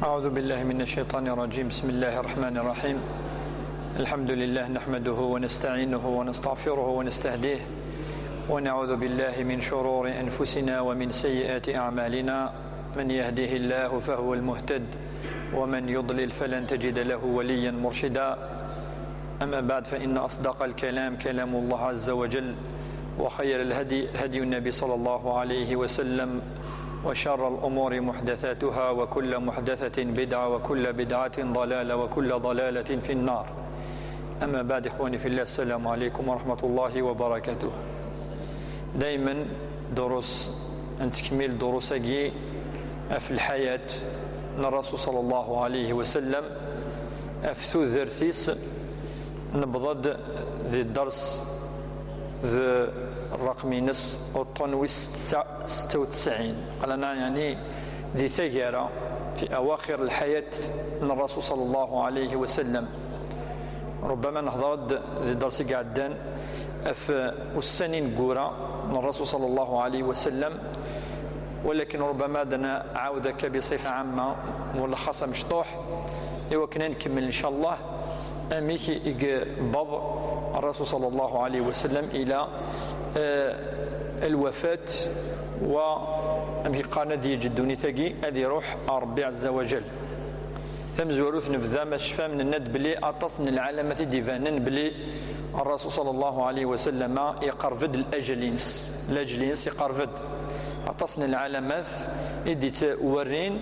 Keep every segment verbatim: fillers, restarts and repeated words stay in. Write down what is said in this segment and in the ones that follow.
أعوذ بالله من الشيطان الرجيم. بسم الله الرحمن الرحيم. الحمد لله، نحمده ونستعينه ونستغفره ونستهديه، ونعوذ بالله من شرور أنفسنا ومن سيئات أعمالنا. من يهده الله فهو المهتد، ومن يضلل فلن تجد له وليا مرشدا. أما بعد، فإن أصدق الكلام كلام الله عز وجل، وخير الهدي هدي النبي صلى الله عليه وسلم، وشر الأمور محدثاتها، وكل محدثة بدعة، وكل بدعة ضلالة، وكل ضلالة في النار. أما بعد، إخواني في الله، السلام عليكم ورحمة الله وبركاته. دايما دروس، نتكمل دروس أجي في الحياة الرسول صلى الله عليه وسلم، في ثوذرتيس، نبضد ذي الدرس ذي الرقم ينس وطن وستة ستة وتسعين. قالنا يعني ذي ثجرة في أواخر الحياة من الرسول صلى الله عليه وسلم. ربما نهضرد ذي الدرس قعدان في السنين قورا من الرسول صلى الله عليه وسلم، ولكن ربما دنا عاودك بصفة عامة ولا خاصة مشطوح. إيوا كنا نكمل إن شاء الله. أميك يقبض الرسول صلى الله عليه وسلم إلى، آه، الوفاة، وأميك قال ذي جدوني ثقي أذي روح ربي عز وجل. Tamezwarut, nebda ma cfam, nenna-d belli aṭas n lɛalamat i d-ibanen belli الرسول صلى الله عليه وسلم يقرب-d الأجل-ines، الأجل-ines يقرب-d. Aṭas n lɛalamat i d-ittwerrin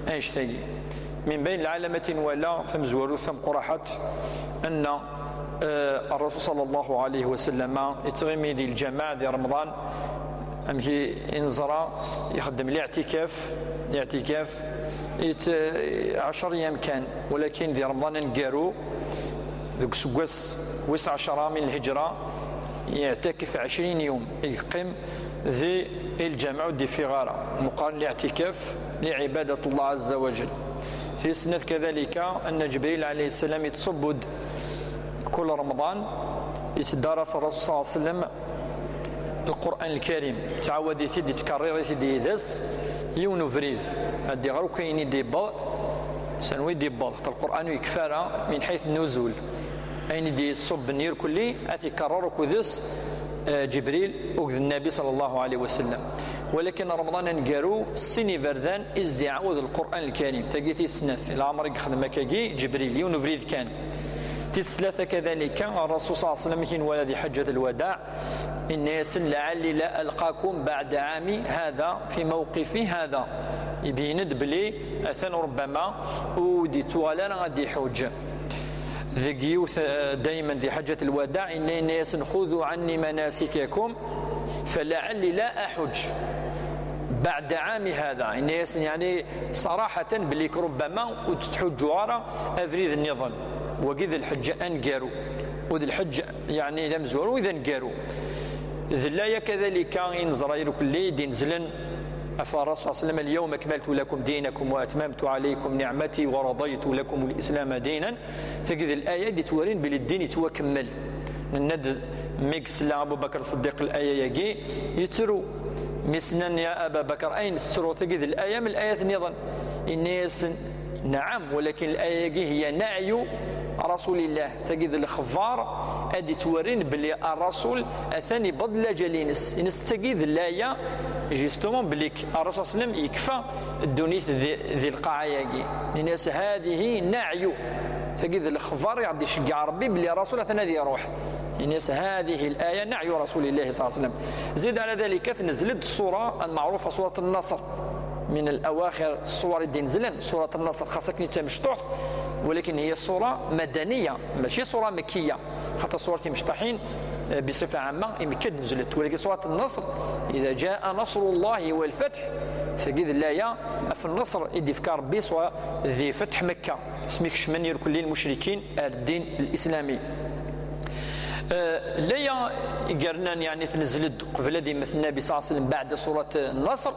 annect-agi. من بين العلامات i nwala tamezwarut tameqqraḥat, أن, آه، الرسول صلى الله عليه وسلم يتغمي ذي الجماعة ذي رمضان، أمشي إنزرا يخدم الاعتكاف، الاعتكاف يت-، عشر أيام كان، ولكن ذي رمضان نقارو ذوك سقوس ويس عشرة من الهجرة يعتكف عشرين يوم، يقيم ذي الجامع ودي في غارة، مقارن الاعتكاف لعبادة الله عز وجل. في السنة كذلك أن جبريل عليه السلام يتصبد كل رمضان، يتدارس الرسول صلى الله عليه وسلم القرآن الكريم، تعاود يتيد يتكرر يتيد يدس يون فريد. هدي غير كاين يدي بل، سنوي دي بل، القرآن يكفى من حيث النزول. أين دي الصب نير كلي، أتي كرر كدس، آه، جبريل وكذ النبي صلى الله عليه وسلم. ولكن رمضان نقارو سيني فردان إز دي عاود القرآن الكريم. تاقي تي سنة، العمر يخدم كاقي جبريل، يون فريد كان. تي الثلاثة كذلك، الرسول صلى الله عليه وسلم كين ولا ذي حجة الوداع، إن يسن لعلي لا ألقاكم بعد عامي هذا في موقفي هذا. يبين بلي أثن ربما ودي توالان غادي يحوج. ذي قيوث، آه، دايما ذي حجة الوداع، إن، إن يسن خذوا عني مناسككم فلعلي لا أحج بعد عامي هذا. إن يسن يعني صراحة بليك ربما وتتحج عرى أفريد النظام. وقيد الحج أنقارو، وذي الحج يعني لا مزورو إذا نقارو. ذلايا كذلك إن زراير كل دين زلن أفا الرسول صلى الله عليه وسلم: اليوم أكملت لكم دينكم وأتممت عليكم نعمتي ورضيت لكم الإسلام دينا. تجد الآية دي تورين بلي الدين يتوكمل. نند ميكس لا أبو بكر الصديق الآية يجي يترو مسنن يا أبا بكر، أين تترو؟ تجد الآية من الآيات نظن. إني يسن نعم، ولكن الآية هي نعي رسول الله. تجد الخبار أدي تورين بلي الرسول أثاني بضل جلينس. إنس تجد الآية جيستومون بليك الرسول صلى الله عليه وسلم يكفى الدنيا ذي، ذي القاعة يجي. إنس هذه نعي. تجد الخبار يعدي شجع ربي بلي الرسول أثنى ذي يروح. إنس هذه الآية نعي رسول الله صلى الله عليه وسلم. زيد على ذلك تنزلت السورة المعروفة سورة النصر، من الأواخر السور الدين زلن، سورة النصر خاصة كنت مشطوح، ولكن هي سورة مدنية ماشي سورة مكية، خاطر سورة مشطحين، آه، بصفة عامة يمكن نزلت، ولكن سورة النصر: إذا جاء نصر الله والفتح، سجد الآية في النصر إدي فكار بي سورة ذي فتح مكة، اسمك شمن يركل المشركين الدين الإسلامي. آه، لا يا قرنان يعني تنزلد قبل ذي مثل النبي صلى الله عليه وسلم بعد سورة النصر،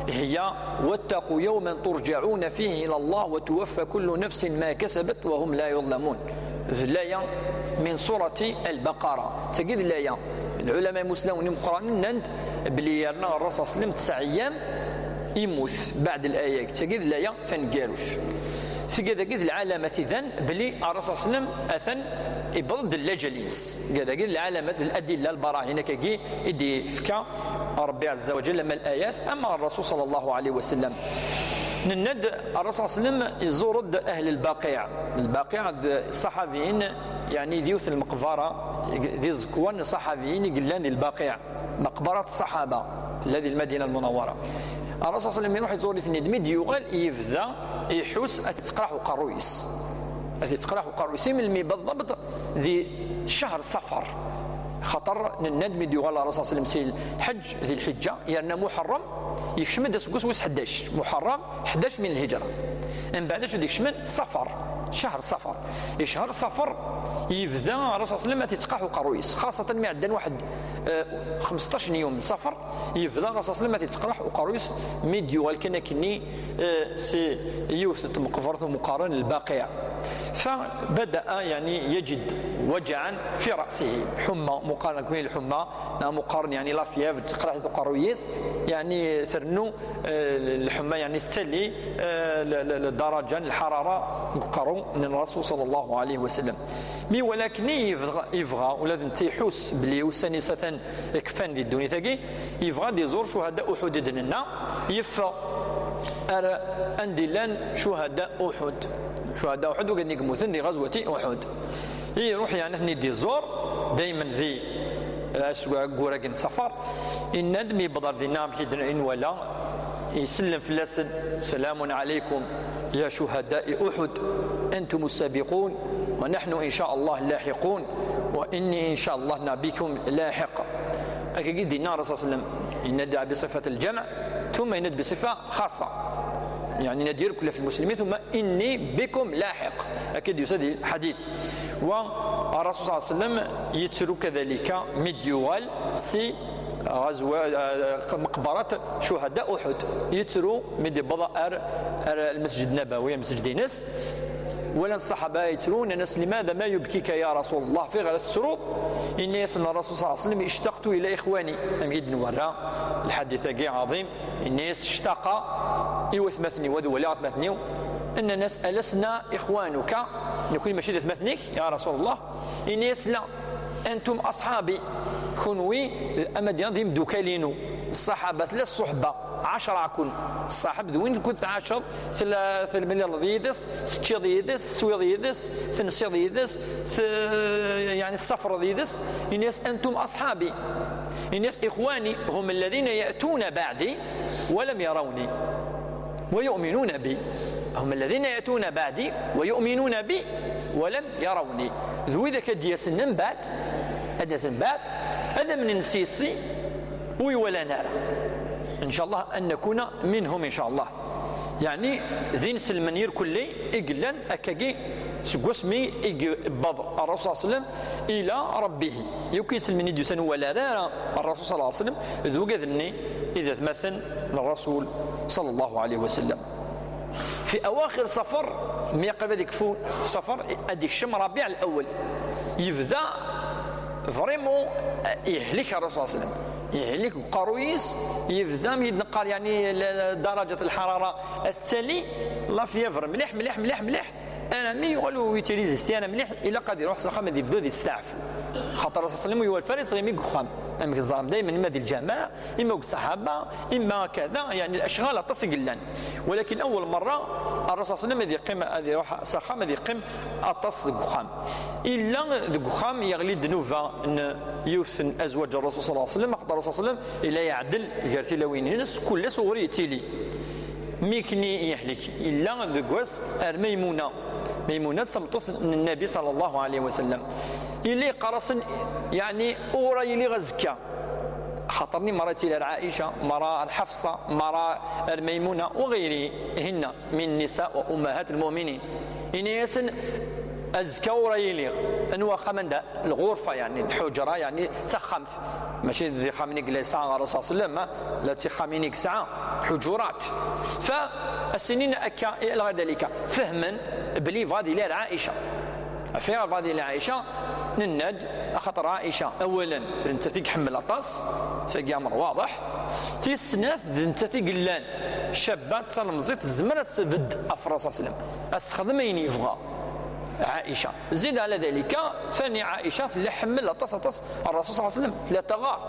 هي: واتقوا يوما ترجعون فيه إلى الله وتوفى كل نفس ما كسبت وهم لا يظلمون. ذلايا من سورة البقرة. سجد لايا العلماء المسلمين مقرنين نند بلي يرنا الرسول صلى الله عليه وسلم تسع أيام Imut, beɛd laya, tagi d laya taneggarut. Tagi d lɛalamat idan belli Ṛṛasul ṣalla Llahu Ɛalayhi Wasallam atan iwweḍ-d lajal-ines. Tagi d lɛalamat, ladilla, lbarahin akkagi i d-ifka Ṛebbi ɛazza wa jalla, ama layat, ama Ṛṛasul ṣalla Llahu Ɛalayhi Wasallam. Nenna-d Ṛṛasul ṣalla Llahu Ɛalayhi Wasallam iẓur-d ahl Lbaqiɛ. Lbaqiɛ d ṣaḥabiyin, yeɛni d yiwet n lmeqbara, d iẓekwan n ṣaḥabiyin i yellan di Lbaqiɛ. Maqbarat ṣṣaḥaba tella di Lmadina Lmunawwara. Ṛṛasul ṣalla Llahu Ɛalayhi Wasallam iruḥ iẓur-iten-id, mi d-yuɣal yebda iḥus ad t-itteqraḥ uqerruy-is. Ad t-itteqraḥ uqerruy-is, i melmi beḍḍabt? Di ccher Ṣafar. Xaṭer nenna-d mi d-yuɣal Ṛṛasul ṣalla Llahu Ɛalayhi Wasallam si lḥeǧǧ, di lḥeǧǧa, yerna Muḥerrem, yekcem-d aseggas wis ḥdac. Muḥerrem, ḥdac min lhijra. Mbeɛd acu d-ikecmen? Ṣafar, ccher Ṣafar. Di ccher Ṣafar yebda Ṛṛasul ṣalla Llahu Ɛalayhi Wasallam ad t-itteqraḥ uqerruy-is, xaṣṣatan mi ɛeddan waḥed, eh, xmesṭac n yum n Ṣafar, yebda Ṛṛasul ṣalla Llahu Ɛalayhi Wasallam ad t-itteqraḥ uqerruy-is mi d-yuɣal kan akkenni, eh, si yiwet n tmeqbert umi qqaren Lbaqiɛ. فبدأ يعني يجد وجعا في رأسه. Ḥumma, muqaren akkenni lḥumma, neɣ muqaren yeɛni la fièvre, teqreḥ-it uqerruy-is, yeɛni trennu, eh, lḥumma, yeɛni tettali, eh, l-, l-, l-, daraja n lḥarara deg uqerru n Ṛṛasul ṣalla Llahu Ɛalayhi Wasallam. Mi walakin yebɣa, yebɣa ula d netta iḥuss belli ussan-is atan kfan di ddunit-agi, yebɣa ad iẓur cuhada Uḥud i d-nenna, yeffeɣ ar anda i llan cuhada Uḥud. Cuhada Uḥud, wigad i yemmuten di ɣazwati Uḥud. Iruḥ yeɛni ad ten-id-iẓur, daymen di, eh, ayyur-agi n Ṣafar, yenna-d mi yewweḍ ar dinna, amek i d-, i nwala, isellem fell-asen: سلام عليكم يا شهداء أحد، أنتم السابقون ونحن إن شاء الله لاحقون، وإني إن شاء الله بكم لاحق. Akkagi d-yenna Ṛṛasul ṣalla Llahu Ɛalayhi Wasallam, yenna-d بصفة الجمع, ثم yenna-d بصفة خاصة. Yeɛni, yenna-d يا كل المسلمين, ثم إني بكم لاحق. Akka i d-yusa di lḥadit. Wa Ṛṛasul ṣalla Llahu Ɛalayhi Wasallam yettru كذلك mi d-yuɣal si ɣazwa, eh, meqbarat cuhada Uḥud. Yettru mi d-yewweḍ ar, ar Lmesǧid Nabawi, amesǧid-ines. Walan ṣṣaḥaba yettru, nnan-as: لماذا، ما يبكيك يا رسول الله؟ Ɣef wacḥal i tettruḍ? Yenna-yasen Ṛṛasul ṣalla Llahu Ɛalayhi Wasallam: اشتقت إلى إخواني. Amek i d-nwerra lḥadit-agi ɛaḍim, yenna-yas: اشتاق i watmaten-iw, ad waliɣ atmaten-iw. Nnan-as: ألسنا إخوانك؟ Nekni mačči d atmaten-ik, ya Rasul Allah? Yenna-yas: لا، أنتم أصحابي. Kunwi, ama d, d imeddukal-inu. Ṣṣaḥaba, tella ṣṣuḥba, ɛecra-kun. Ṣṣaḥab d win kud tɛaceḍ, tella, telmlileḍ yid-s, teččiḍ yid-s, teswiḍ yid-s, tensiḍ yid-s, t-, yeɛni tessafreḍ yid-s. Yenna-yas: أنتم أصحابي. Yenna-yas: إخواني هم الذين يأتون بعدي ولم يروني ويؤمنون بي. هم الذين يأتون بعدي ويؤمنون بي ولم يروني. D widak ad d-yasen mbeɛd, ad d-yasen mbeɛd, ad amnen s yis-i, ur iwalan ara. إن شاء الله أن نكون منهم إن شاء الله. Yeɛni, d inselmen irkelli i yellan akkagi seg wasmi i yewweḍ Ṛṛasul ṣalla Llahu Ɛalayhi Wasallam ila Ṛebbihi. Yakk inselmen i d-yusan ur wala ara Ṛṛasul ṣalla Llahu Ɛalayhi Wasallam, d wigad-nni i d atmaten n Ṛṛasul ṣalla Llahu Ɛalayhi Wasallam. في أواخر صفر, mi qrib ad ikfu Ṣafar, ad ikcem Rabiɛ Lawal, yebda vraiment, eh, yehlik Ṛṛasul ṣalla Llahu Ɛalayhi Wasallam. Yehlik uqerruy-is, yebda mi d-neqqar, yeɛni, l-, l-, درجة الحرارة ad tettali, la fièvre mliḥ, mliḥ, mliḥ, mliḥ. Armi yuɣal ur yettirizisti ara mliḥ, ilaq ad iruḥ s axxam ad yebdu ad yesteɛfu. Xaṭer Ṛṛasul ṣalla Llahu Ɛalayhi Wasallam ur yettɣimi deg uxxam. Amek teẓram, daymen, imma di lǧameɛ, imma deg ṣṣaḥaba, imma kada, yeɛni, lacɣal aṭas i yellan. Walakin awal merra, Ṛṛasul ṣalla Llahu Ɛalayhi Wasallam ad yeqqim, ad iruḥ s axxam, ad yeqqim aṭas deg uxxam. Illa deg uxxam yeɣli ddnuba n yiwet n azwaǧ n Ṛṛasul ṣalla Llahu Ɛalayhi Wasallam, axaṭer Ṛṛasul ṣalla Llahu Ɛalayhi Wasallam illa iɛeddel gar tilawin-ines, kul ass uɣur yettili. Mi akken i yehlek, yella deg wass ar Maymuna. Maymuna d tameṭṭut n Nnabi ṣalla Llahu Ɛalayhi Wasallam. Yella yeqqar-asen, yeɛni, ur ara yili azekka. Xaṭer-nni merra yettili ar Ɛaica, merra ar Ḥafṣa, merra ar Maymuna, وغيرهن من نساء وأمهات المؤمنين. Yenna-yasen: azekka ur ara yiliɣ. Anwa axxam anda? Lɣurfa, yeɛni lḥuǧra, yeɛni d taxxamt. Mačči d ixxamen i yella yesɛa Ṛṛasul ṣalla Llahu Ɛalayhi Wasallam, la d tixxamin i yesɛa, lḥuǧurat. Fa, as-inin akka, ila ɣer dalika. Fehmen belli yebɣa ad yili ar Ɛaica. Ɣef ayɣer yebɣa ad yili ar Ɛaica? Nenna-d, axaṭer Ɛica, awalan, d nettat i iḥemmel aṭas, tagi amr waḍeḥ. Tis snat, d nettat i yellan cabba, d talemẓit, tezmer ad tbedd ɣef Ṛṛasul ṣalla Llahu ɛalayhi wa sallam, ad texdem ayen yebɣa. Ɛica. Zid ɛla dalika, tani Ɛica tella tḥemmel aṭas, aṭas Ṛṛasul ṣalla Llahu ɛalayhi wa sallam, tella taɣar,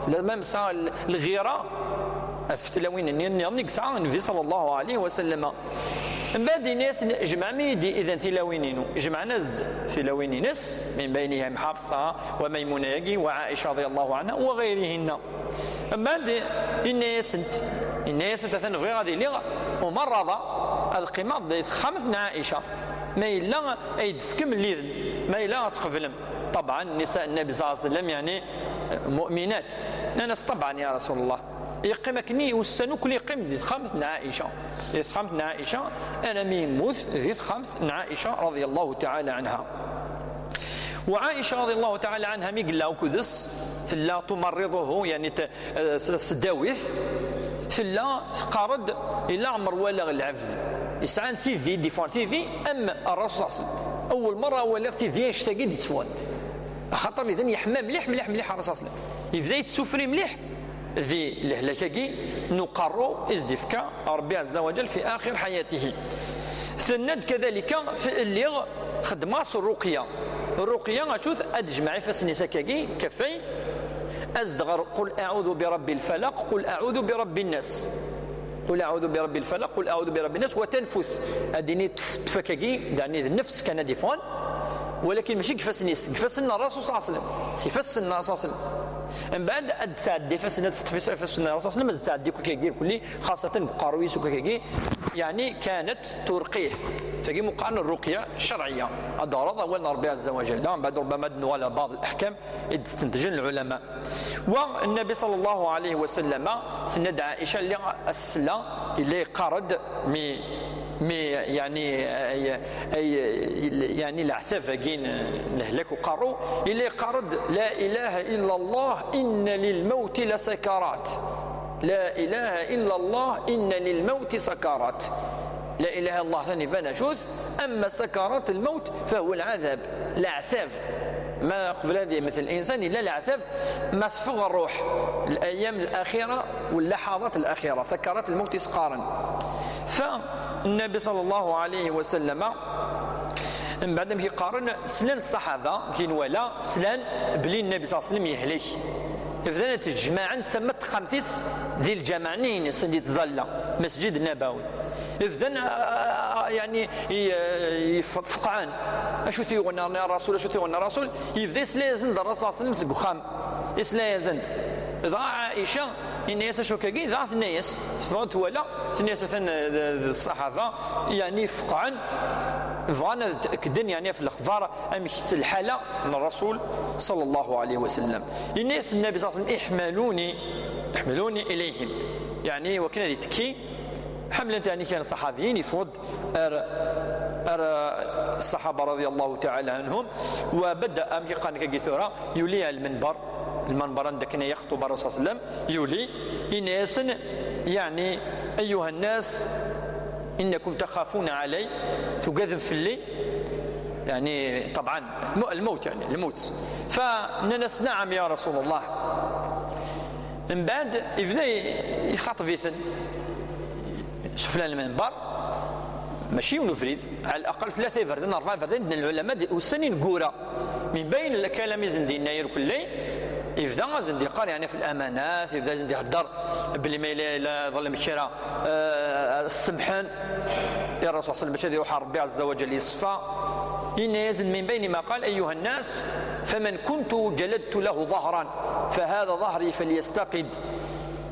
tella même tesɛa l-, lɣira ɣef tlawin-nni nniḍen i yesɛa Nnbi ṣalla Llahu ɛalayhi wa sallam. Mbeɛd, yenna-yasen, jemɛem-iyi-d idan tilawin-inu. Jemɛen-as-d tilawin-ines, min baynihim Ḥafṣa wa Maymuna-agi wa Ɛica رضي الله عنها wa ɣayrihinna. Mbeɛd, yenna-yasent, yenna-yasent, atan bɣiɣ ad iliɣ umerraḍa, ad qqimeɣ di texxamt n Ɛica. Ma yella ad yi-d-tefkem liden, ma yella ad tqeblem. Ṭabɛan, nisa Nnabi ṣalla Llahu ɛalayhi wa sallam, yeɛni, mu'minat. Nnan-as, ṭabɛan ya Rasul Llah. Yeqqim akken i ussan akk, yeqqim di texxamt n Ɛica. Di texxamt n Ɛica, armi yemmut di texxamt n Ɛica رضي الله تعالى عنها. Wa Ɛica رضي الله تعالى عنها, mi yella akked-s, tella tumarriḍuhu, yeɛni t-, eh, s-, tdawit, tella teqqar-d, ila ɛmer walaɣ lɛebd yesɛan tidi, d-yeffɣen tidi am Ṛṛasul ṣalla Llahu ɛalayhi wa sallam. Awwel merra walaɣ tidi annect-agi d-yetteffɣen. Axaṭer idan yeḥma mliḥ, mliḥ, mliḥ Ṛṛasul ṣalla Llahu ɛalayhi wa sallam. Yebda yettsufri mliḥ di lehlak-agi n uqerru i s-d-ifka Ṛebbi ɛezza wa ǧal fi axir ḥayatihi. Tenna-d kadalika, lliɣ xeddmeɣ-as ṛṛuqya. Ṛṛuqya, acu-t? Ad d-tejmeɛ ifassen-is akkagi, kaffay, ad s-d-tɣer qul aɛudu bi rabbi lfalaq, qul aɛudu bi rabbi nnas. Qul aɛudu bi rabbi lfalaq, qul aɛudu bi rabbi nnas, wa tanfus. Ad d-tini tf-, tfak-agi, daɛni d nnefs kan ad d-iffɣen, walakin mačči deg ifassen-is, deg ifassen n Ṛṛasul ṣalla Llahu ɛalayhi wa sallam. S ifassen n Ṛṛasul ṣalla Llahu ɛalayhi wa sallam. Mbeɛd ad d-tesɛeddi ifassen, ad teṭṭef ifassen n Ṛṛasul ṣalla Llahu ɛalayhi wa sallam, ad d-tesɛeddi akk akkagi irkelli, xaṣṣatan deg uqerruy-is akk akkagi, yeɛni kanat turqih. Tagi meqqar ṛṛuqya ccerɛiyya. Ad d-teɣreḍ awal n Ṛebbi ɛezza wa ǧal. Mbeɛd ṛubbama ad nuɣal ɣer baɛḍ leḥkam i d-stentǧen lɛulama. Wa Nnabi ṣalla Llahu ɛalayhi wa sallam, tenna-d Ɛica, lliɣ ass-a yella yeqqar-d mi, mi, yeɛni, ay, ay, yeɛni leɛtab-agi n, n lehlak uqerru, yella yeqqar-d, la ilaha illa Llah, inna lil mawti la sakarat. La ilaha illa Llah, inna lil mawti sakarat. La ilaha illa Llah, tani iban acu-t, amma sakarat lmawt, fa huwa lɛadab, leɛtab. Ma qbel ad yemmet linsan, yella leɛtab, ma teffeɣ ṛṛuḥ, l-ayyam l-axira, wa llaḥaḍat l-axira, sakarat lmawt i s-qqaren. Fa Nnabi ṣalla Llahu ɛalayhi wa sallam, mbeɛd amek i qqaren, slan ṣṣaḥaba, amek i nwala, slan belli Nnabi ṣalla Llahu ɛalayhi wa sallam yehlek. Bdan ad t-jemɛen, tsamma texxamt-is di lǧameɛ-nni-ines anda yettẓalla, Masǧid Nabawi. Bdan, a, a, a, yeɛni, i, i, ifeqɛen. Acu t-yuɣen a Ṛṛasul, acu t-yuɣen a Ṛṛasul? Yebda yesla-yasen-d Ṛṛasul ṣalla Llahu ɛalayhi wa sallam seg uxxam. Yesla-yasen-d. Dɣa Ɛica, yenna-yas acu akkagi, dɣa tenna-yas, teffeɣ-d twala, tenna-yas atan d, d ṣṣaḥaba, yeɛni feqɛen, bɣan ad ttɛekkden, yeɛni ɣef lexbar, amek lḥala n Ṛṛasul ṣalla Llahu ɛalayhi wa sallam. Yenna-yas Nnabi ṣalla Llahu ɛalayhi wa sallam, iḥmaluni, iḥmaluni ilayhim. Yeɛni, wakken ad yettekki, ḥemmlen-t, yeɛni, kan ṣṣaḥabiyin, yeffeɣ-d ar, ar ṣṣaḥaba رضي الله تعالى عنهم, wa bada, amek i qqaren akkagi tura, yuli ar lmenber, lmenber anda akken yexṭub Ṛṛasul ṣalla Llahu ɛalayhi wa sallam, yuli, yenna-yasen, yeɛni, ayyuha nnas, innakum taxafuna ɛalay, tugadem fell-i, yeɛni, ṭabɛan, lmu-, lmawt, yeɛni, lmut. Fa nnan-as, naɛam ya Rasul Llah. Mbeɛd, yebda i-, ixaṭeb-iten. Sufla n lmenber, mačči yiwen ubrid, ɛla laqal tlata iberdan, ṛebɛa iberdan, ddren lɛulama di ussan ineggura. Min bayn lkalam i sen-d-yenna irkelli, yebda ad sen-d-yeqqar, yeɛni, ɣef lamanat, yebda ad sen-d-ihedder belli ma yella, yella iḍlem kra, eh, ad semḥen i Ṛṛasul ṣalla Llahu ɛalayhi wa sallam, bac ad iruḥ ɣer Ṛebbi ɛezza wa ǧal yeṣfa. Yenna-yasen, min bayni ma qal, ayyuha nnas, faman kuntu jaladtu lahu ḍahran, fahada ḍahri falyastaqid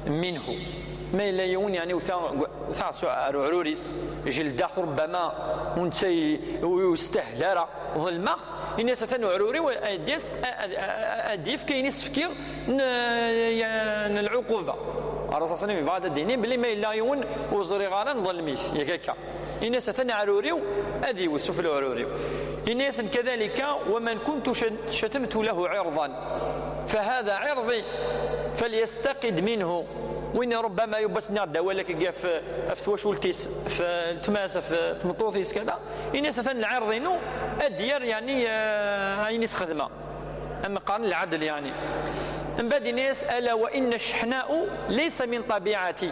minhu. Ma yella yiwen, yeɛni, wta, wta ar uɛrur-is, jeldaɣ-t, rubbama ur netta y-, ur yestahel ara, ḍelmeɣ-t, ini-as atan uɛrur-iw ad d-yas, a-, a-, a-, ad d-yefk ayen i s-fkiɣ n, ya-, n lɛuquba. Ṛṛasul ṣalla Llahu ɛalayhi wa sallam yebɣa ad d-yini belli ma yella yiwen ur ẓriɣ ara, nḍellem-it, yak akka. Ini-as atan aɛrur-iw, ad iwet sufella uɛrur-iw. Ini-asen kadalika, waman kuntu shat-, shatamtu lahu ɛirḍan, fahada ɛirḍi, falyastaqid minhu. Win rubbama yewwi-as-d awal akkagi ɣef, ɣef twacult-is, ɣef weltma-s, ɣef tmeṭṭut-is, kada. Ini-as atan lɛirḍ-inu, ad d-yerr, yeɛni, eh, ayen i s-xedmeɣ. Am qqaren lɛedl, yeɛni. Mbeɛd yenna-yas: "Ala wa inna cceḥna-u laysa min ṭabiɛati."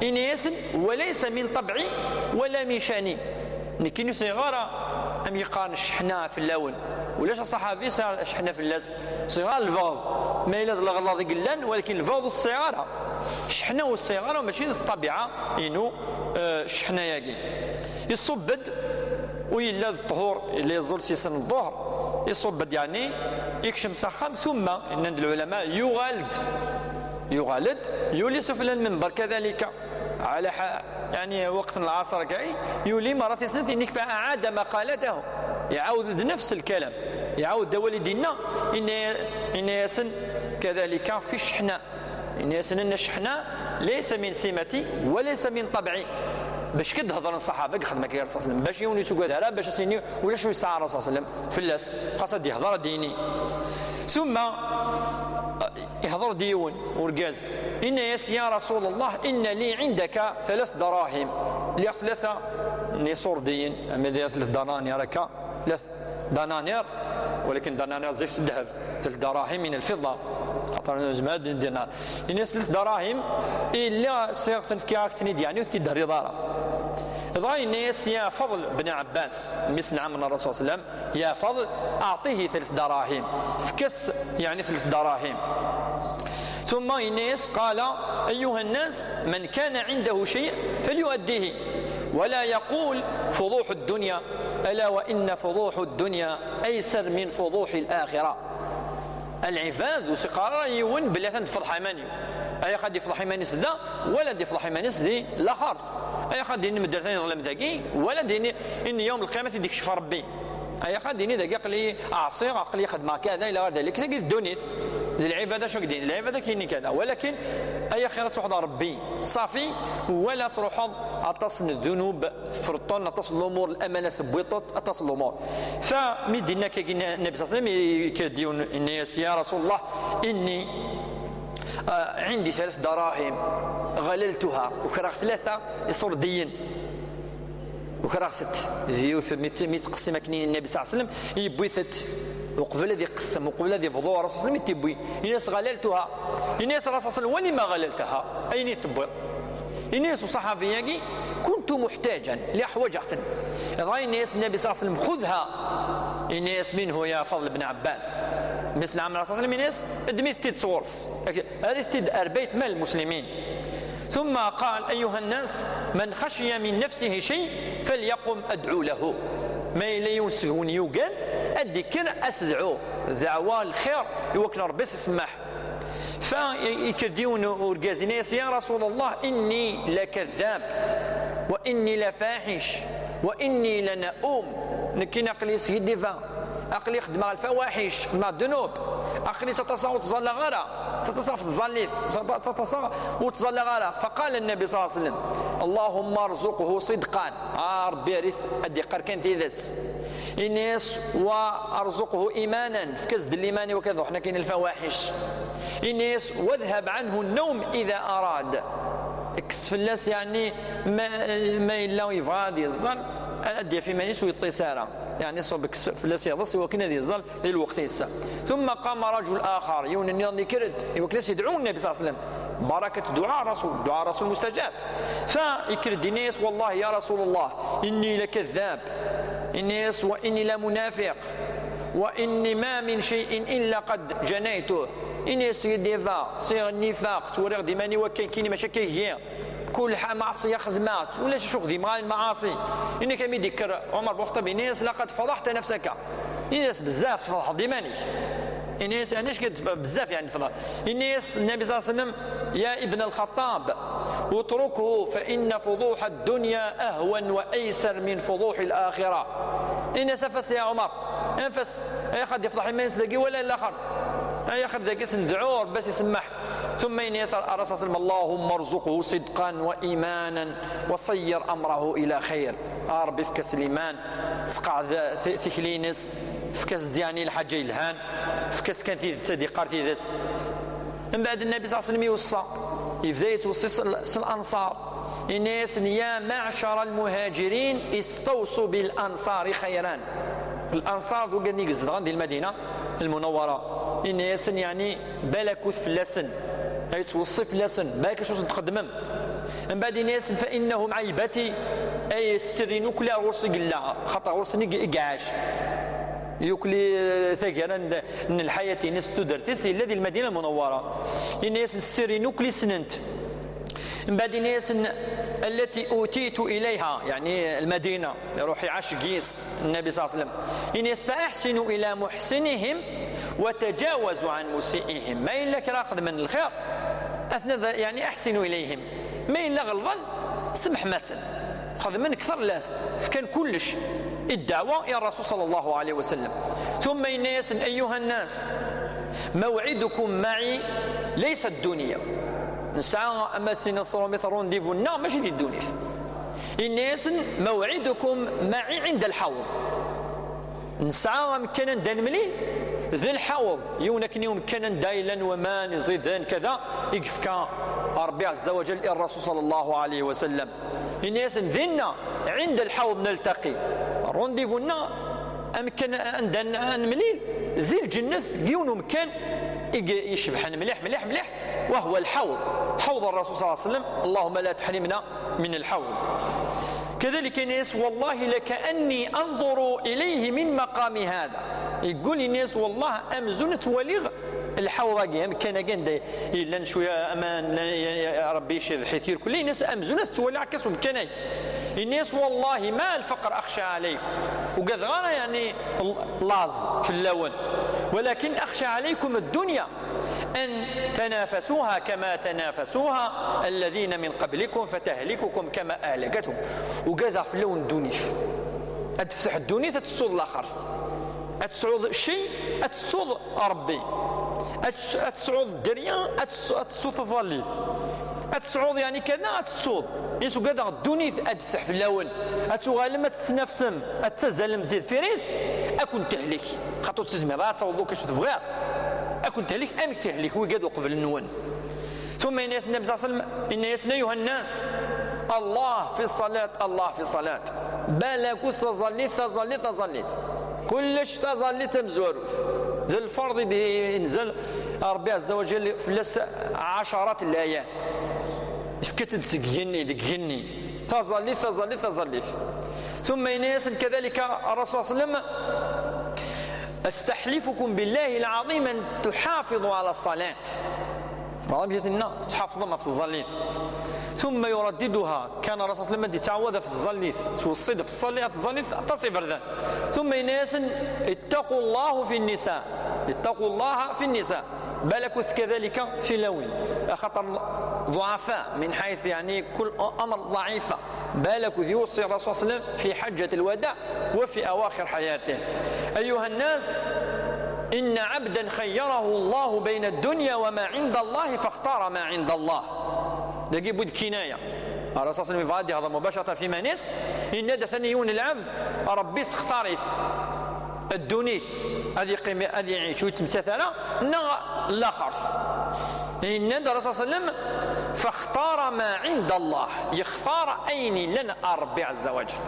Yenna-yasen: "Wa laysa min ṭabɛi, wa la min cani." Nekkini ur sɛiɣ ara, am yeqqaren, cceḥna fell-awen. Ulac aṣaḥabi sɛiɣ cceḥna fell-as, sɛiɣ ara lbeɣḍ. Ma yella d leɣlaḍ i yellan, walakin lbeɣḍ ur t-sɛiɣ ara. Cceḥna ur t-sɛiɣ ara, mačči d ṭṭabiɛa-inu, eh, cceḥna-yagi. Iṣubb-d, u yella d ṭṭhur, yella yeẓẓul s yisan n ḍḍuhr, iṣubb-d, yeɛni, ikcem s axxam, tumma, nnan-d lɛulama, yuɣal-d, yuɣal-d, yuli sufella n lmember, kadalika, ɛla ḥa-, yeɛni, weqt n lɛaṣer, akka, yuli merra tis snat, yenna-k, fa aɛada ma qalatahu, iɛawed-d nefs lkalam, iɛawed-d awal i d-yenna, yenna-, yenna-yasen, kadalika, fi cceḥna. Yenna-yasen: "Inna cceḥna laysa min simati wa laysa min ṭabɛi." Bac kan d-hedren ṣṣaḥaba i yexdem akka Rasul sallam, bac yiwen ur yettugad ara, bac as-yini ulac ur yesɛa Rasul sallam fell-as, xas ad d-yehder ad d-yini. Summa, eh, ihder-d yiwen urgaz, yenna-yas: "Ya Rasul Allah, inna li indaka thalat darahim." Liɣ tlata n iṣurdiyen, ama d thalat dananir akka, thalat dananir, walakin dananir zik s ddheb, thalat darahim min lfidda, xaṭer nezmer ad d-nini dinar. Ini-as thalat darahim, illa sɛiɣ-ten, fkiɣ-ak-ten-id, yeɛni ur t-id-terriḍ ara. Dɣa yenna-yas: "Ya Fadl ben Ɛebbas", mmi-s n ɛemmi n Rasul sallam, "Ya Fadl, aɛṭihi thalat darahim, fk-as, yeɛni, thalat darahim." Tumma yenna-yas: "Qala, ayyuha nnas, man kana indahu chay, falyuaddihi, wala yaqul fuḍuḥu ddunya, ala wa inna fuḍuḥu ddunya aysar min fuḍuḥi l-axira." Lɛibad, ur s-iqqar ara yiwen belli atan d-feḍḥeɣ iman-iw. Ay axad yefḍeḥ iman-is da, wala d-yefḍeḥ iman-is di laxert. Ay axad yini medden atan yeḍlem dagi, wala d-yini, ini yawm lqiyama ad t-id-ikcef Rebbi. Ay axad yini dagi aql-i ɛṣiɣ, aql-i xedmeɣ kada, ila ɣer dalik, tagi d ddunit. D lɛibad acu ak-d-yini? Lɛibad ak-yini kada. Walakin, ay axir ad truḥeḍ ɣer Rebbi ṣafi, wala ad truḥeḍ aṭas n ddunub, tferṭen aṭas n lumuṛ, lamanat tewwiḍ-t, aṭas n lumuṛ. Fa mi d-yenna akka Nnabi sallallahu alayhi wa sallam, yekker-d yiwen, yenna-yas: "Ya Rasul Allah, inni, ah, indi thalat darahim, ɣalaltuha", ukreɣ tlata iṣurdiyen. Ukreɣ-tent d yiwet, mi t-, mi tettqessem akken i Nnabi sallallahu alayhi wa sallam, yewwi-tent. Uqbel ad iqessem, uqbel ad yebḍu, Rasul sallam i t-yewwi. Ini-as: "Ɣalaltuha." Ini-as Rasul sallam: "Wa lima ɣalaltaha?" Ayen i tewwiḍ. Ini-as uṣaḥabi-agi: "Kuntu muḥtaǧan, lliɣ ḥwaǧeɣ-ten." Dɣa ini-as Nnabi sallallahu alayhi wa sallam: "Xudha." Ini-as: "Minhu ya Fadl ben Ɛebbas." Mmi-s n ɛemmi Rasul sallam ini-as: "Ddem-it-id sɣur-s. Err-it-id ar bayt mal muslimin." ثم قال: "أيها الناس، من خشي من نفسه شيء فليقم أدعو له." Ma yella yiwen seg-wen yugan, ad d-ikker ad s-dɛu, dɛwa lxir, i wakken Rebbi s-isemmaḥ. Fa i-, ikker-d yiwen urgaz, ini-as: "Ya Rasul Allah, inni la kadhab, wa inni la faḥic, wa inni la na'um." Nekkini aql-i skiddibeɣ. Aql-i xeddmeɣ lfawaḥic, xeddmeɣ ddnub. Aql-i ttaṭaseɣ ur ttẓallaɣ ara. Ttaṭaseɣ ɣef tẓallit, ttaṭaseɣ ur ttẓallaɣ ara. فقال النبي صلى الله عليه وسلم: "اللهم ارزقه صدقا." A Ṛebbi, err-it ad d-iqqar kan tidet. Ini-as: "وارزقه إيمانا." Efk-as-d liman i wakken ad ruḥen akkin lfawaḥic. Ini-as: "واذهب عنه النوم إذا أراد." Kkes fell-as, yeɛni, ma, ma yella yebɣa ad yeẓẓal, ad d-yaf iman-is ur yeṭṭis ara. Yeɛni, ṣub kkes fell-as iḍes i wakken ad yeẓẓal di lweqt-is. ثم قام رجل آخر, yiwen nniḍen yekker-d, i wakken ad s-yedɛu Nnabi صلى الله عليه وسلم. Barakat dduɛa Rasul, dduɛa Rasul mustajab. Fa yekker-d, yenna-yas: "والله يا رسول الله، إني لكذاب." Yenna-yas: "وإني لمنافق، وإني ما من شيء إلا قد جنيته." Ini-as: "Skiddibeɣ, sɛiɣ nnifaq, ttwaliɣ-d iman-iw akka nekkini, mačči akka ihi. Kul ḥa maɛṣiya xedmeɣ-tt, ulac acu xdimeɣ ara lmaɛaṣi." Ini-k mi d-ikker Ɛumar Buxṭab, ini-as: "لقد فضحت نفسك." Ini-as: "Bezzaf tfeḍḥeḍ iman-ik." Ini-as: "Yeɛni acu bezzaf, yeɛni, tfeḍḥeḍ?" Ini-as Nnabi صلى الله عليه وسلم: "يا ابن الخطاب، اتركه فإن فضوح الدنيا أهون وأيسر من فضوح الآخرة." Ini-as: "Af-as ya Ɛumar, af-as, ay axad yefḍeḥ iman-is dagi wala laxert. Ay axad dagi s-nedɛu, Ṛebbi as-isemmeḥ." ثم ini-as Rasul صلى الله عليه وسلم: "اللهم ارزقه صدقا وإيمانا وصير أمره إلى خير." A Ṛebbi, efk-as liman, sqeɛd ti-, tikli-ines, efk-as-d, yeɛni, lḥaǧa yelhan, efk-as kan tidet, ad iqqar tidet. Mbeɛd Nnabi صلى الله عليه وسلم iweṣṣa, yebda yettweṣṣi s, s Lanṣar. Ini-asen: "يا معشر المهاجرين، استوصوا بالأنصار خيرا." Lanṣar d wigad i izedɣen di Lmadina, Lmunawwara, yenna-yasen, yeɛni, balakut fell-asen, ay yettweṣṣi fell-asen, balak acu i txeddmem. Mbeɛd yenna-yasen, fa innahum ɛaybati, ay ssirrin akk ar ɣur-s i yella, xaṭer ɣur-sen i i iɛac. Yukli, eh, taggara n, n lḥayat-ines, tudert-is, yella di Lmadina Lmunawwara. Yenna-yasen, ssirrin akk ssnen-t. Mbeɛd yenna-yasen, allati utitu ilayha, yeɛni Lmadina, iruḥ iɛac deg-s Nnabi ṣalla Llahu ɛalayhi wa sallam. Yenna-yas, fa aḥsinu ila muḥsinihim wa tajawazu an musiihim. Ma yella kra xedmen lxir, atna da, yeɛni aḥsinu ilayhim. Ma yella ɣelḍen, semḥem-asen. Xedmen kter lazem, fkan kullec i ddeɛwa i Rasul ṣalla Llahu ɛalayhi wa sallam. Tumma yenna-yasen, ayyuha nnas, maw'idukum maɛi laysa ddunya. Nesɛa, ama d tiniḍ s trumit, rendez-vous-nneɣ mačči di ddunit. Yenna-yasen, maw'idukum maɛi ɛinda lḥawḍ. Nesɛa amkan anda nemlil, d lḥawḍ, yiwen akken i umkan anda yellan waman iẓiden, kada, i yefka Ṛebbi ɛezza wa jall i Ṛṛasul ṣalla Llahu ɛalayhi wa sallam. Yenna-yasen, dinna, ɛinda lḥawḍ naltaqi. Rendez-vous-nneɣ, amkan anda n-, nemlil, di lǧennet, deg yiwen umkan i i icebḥen mliḥ, mliḥ, mliḥ, wa huwa lḥawḍ. Ḥawḍ Ṛṛasul ṣalla Llahu ɛalayhi wa sallam, Allahumma la tuḥrimna min lḥawḍ. Kadalik yenna-yas, wallahi lakaanni anḍuru ilayhi min maqami hada. Yeggul yenna-yas, wallah, amzun ad twaliɣ lḥawḍ-agi, amkan-agi anda yellan cwiya aman, Ṛebbi icebbeḥ-it irkelli, yenna-yas, amzun ad twaliɣ akka s umkan-agi. Yenna-yas, wallahi ma lfaqr axsha ɛalaykum. Ugadeɣ ara, yeɛni, laẓ fell-awen. Walakin axsha ɛalaykum ddunya. An tanafasuha kama tanafasuha alladhina min qablikum fatahlikakum kama ahlakathum. Ugadeɣ fell-awen ddunit. Ad tefteḥ ddunit, ad tettuḍ laxert. Ad tesɛuḍ cci, ad tettuḍ Ṛebbi. Ad tes-, ad tesɛuḍ dderya, ad tes-, ad tettuḍ taẓallit. Ad tesɛuḍ, yeɛni, kada, ad tettuḍ. Is ugadeɣ ddunit ad tefteḥ fell-awen. Ad tuɣalem ad tesnafsem, ad tazzalem di deffir-is, ad ken-tehlek. Xaṭer ur tezmireḍ ara ad tawḍeḍ akk acu tebɣiḍ. Ad ken-tehlek amek tehlek wigad uqbel-nwen. Tumma yenna-yas Nnabi ṣalla Llahu ɛalayhi wa sallam, yenna-yasen, ayyuha nnas, Allah fi ṣṣalat, Allah fi ṣṣalat. Balakut taẓallit, taẓallit, taẓallit. Kullec taẓallit tamezwarut. D lferḍ i d-yenzel Ṛebbi ɛezza wa jall fell-as ɛacarat n layat. Yefka-tt-id seg yigenni, deg yigenni. Taẓallit, taẓallit, taẓallit. Tumma yenna-yasen kadalika Ṛṛasul ṣalla Llahu ɛalayhi wa sallam, astaḥlifukum billahi lɛaḍim an tuḥafiḍu ɛala ṣṣalat. Meɛna amek i tenna, tḥafḍem ɣef tẓallit. Tumma yuraddiduha, kan Ṛṛasul ṣalla Llahu ɛalayhi wa sallam ad yettɛawad ɣef tẓallit, tettweṣṣi-d ɣef tẓallit, tẓallit aṭas iberdan. Tumma yenna-yasen, ittaqu Llah fi nnisa, ittaqu Llah fi nnisa. Balakut kadalika tilawin, axaṭer ḍuɛafa, min ḥayt, yeɛni, kul amr ḍaɛifa. Balakut yuṣi Ṛṛasul ṣalla Llahu ɛalayhi wa sallam fi ḥajjat lwadaɛ wa fi awaxir ḥayatih. Ayyuha nnas, inna ɛabdan xayyarahu Llahu bayna ddunya wa ma ɛinda Llahi faxtara ma ɛinda Llah. Dagi bu-d kinaya. Ṛṛasul ṣalla Llahu ɛalayhi wa sallam yebɣa ad yehḍer mubacaratan f iman-is, yenna-d atan yiwen lɛebd, Ṛebbi sextar-it. Ddunit, ad yeqqim, ad iɛic, ur yettmettat ara, neɣ laxert. Yenna-d Ṛṛasul ṣalla Llahu ɛalayhi wa sallam, faxtara ma ɛinda Llah, yextar ayen yellan ar Ṛebbi ɛezza wa jall.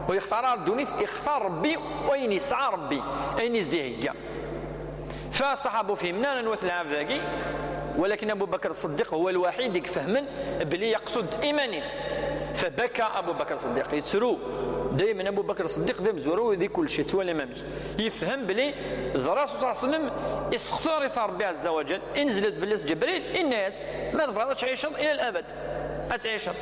Ur yextar ara ddunit, ixtar Ṛebbi ayen yesɛa Ṛebbi, ayen i s-d-ihegga. Fa ṣaḥabu fehmna anwa-t lɛebd-agi, walakin Abu Bakr Ṣṣeddiq huwa lwaḥid i ifehmen belli yeqsed iman-is. Fabaka Abu Bakr Ṣṣeddiq, yettru. Daymen Abu Bakr Ṣṣeddiq d amezwaru di kulci, yettwali amek. Yefhem belli d Ṛṛasul ṣalla Llahu ɛalayhi wa sallam, issextar-it Ṛebbi ɛezza wa jall, inzlet fell-as Ǧebril, inna-yas, ma tebɣiḍ ad tɛiceḍ ila labad, ad tɛiceḍ.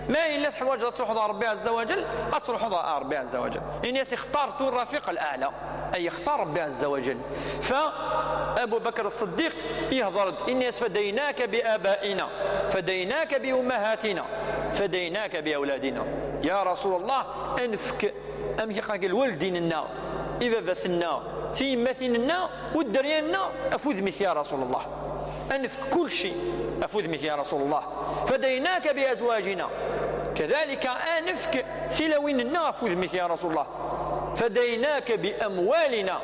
Ma yella teḥwaǧeḍ ad truḥeḍ ɣer Ṛebbi ɛezza wa jall, ad truḥeḍ ɣer Ṛebbi ɛezza wa jall. Inna-yas, ixtartu rrafiq al-aɛla, ay yextar Ṛebbi ɛezza wa jall. Fa Abu Bakr Ṣṣeddiq yehḍer-d, inna-yas, fadaynaka bi abaina, fadaynaka bi ummahatina, fadaynaka bi awladina. Ya Rasul Llah, ad nefk, amek i qqaren, lwaldin-nneɣ, ibabaten-nneɣ, tiyemmatin-nneɣ, u dderya-nneɣ ɣef udem-ik, ya Rasul Llah. Ad nefk kulci ɣef udem-ik, ya Rasul Llah. Fadaynaka bi azwajina. Kadalika, ad nefk tilawin-nneɣ ɣef udem-ik, ya Rasul Llah. Fadaynaka bi amwalina.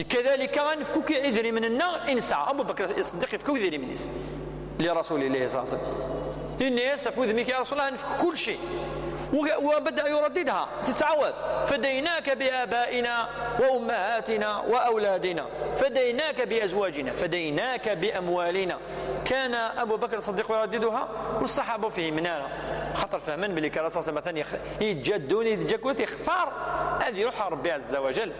Kadalika, ad nefk akk idrimen-nneɣ i nesɛa. Abu Bakr Ṣṣeddiq yefka akk idrimen-is. لرسول الله صلى الله عليه وسلم. Yenna-yas: "Ɣef wudem-ik, ya Rasul Allah, ad nefk kulci." وبدأ يرددها, tettɛawad: "فديناك بآبائنا وأمهاتنا وأولادنا، فديناك بأزواجنا، فديناك بأموالنا." كان أبو بكر الصديق يرددها، والصحابة فهمنا لها. خاطر فهمن بلي كان الرسول صلى الله عليه وسلم مثلًا يخ-، يتجدون، يتجكوت، يختار هذه يروح ربي عز وجل.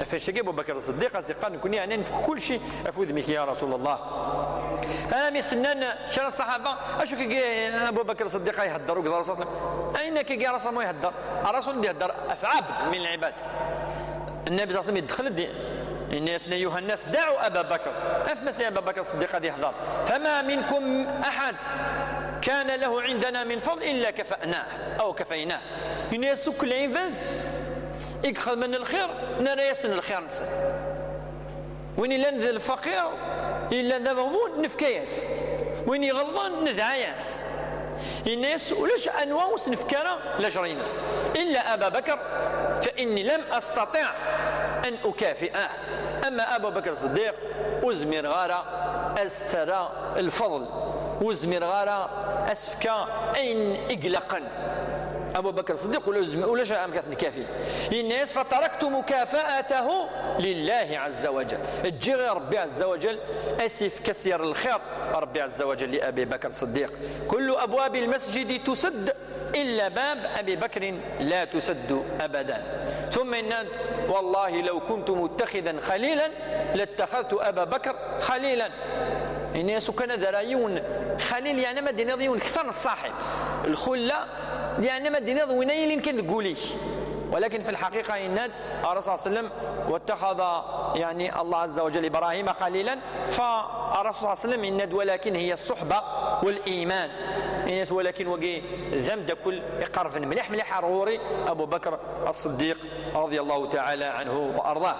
فاش أبو بكر الصديق قال: "نكون يعني نفك كل شيء أفوذ بك يا رسول الله." أنا من سنان شرى الصحابة، أشو كي أبو بكر الصديق يهدر وكذا الرسول صلى الله عليه وسلم؟ أين كي يا رسول الله يهدر؟ الرسول اللي يهدر في عبد من العباد. النبي صلى الله عليه وسلم يدخل الدين. الناس: "يا أيها الناس، دعوا أبا بكر." أف مسيا أبا بكر الصديق هذه يهدر: "فما منكم أحد كان له عندنا من فضل إلا كفأناه أو كفيناه." الناس كل عباد يخدمن الخير، نرى يسن الخير نسن. وين يلان ذا الفقير، يلان ذا مغبون، نفكياس. وين يغلطن، ندعياس. الناس ولش أنواوس نفكارا لجرينس. إلا أبا بكر فإني لم أستطع أن أكافئه. أما أبو بكر الصديق، أزمير غارة أسترى الفضل، أزمير غارة أسفكا أين إقلقن. أبو بكر الصديق ولا أزمير ولا شيء أم كثن كافي. الناس: "فتركت مكافأته لله عز وجل." الجيغي ربي عز وجل أسف كسير الخير ربي عز وجل لأبي بكر الصديق: "كل أبواب المسجد تسد إلا باب أبي بكر لا تسد أبدا." ثم إن: "والله لو كنت متخذا خليلا لاتخذت أبا بكر خليلا." يعني سكان ذا راه يون خليل، يعني ما دينيض يون كثر الصاحب الخلة، يعني ما دينيض وين يلين كان تقوليش. ولكن في الحقيقة إن الرسول صلى الله عليه وسلم واتخذ، يعني، الله عز وجل إبراهيم خليلا، فالرسول صلى الله عليه وسلم إن: "ولكن هي الصحبة والإيمان." يعني ولكن وقي ذم ده كل يقرب مليح مليح روري أبو بكر الصديق رضي الله تعالى عنه وأرضاه.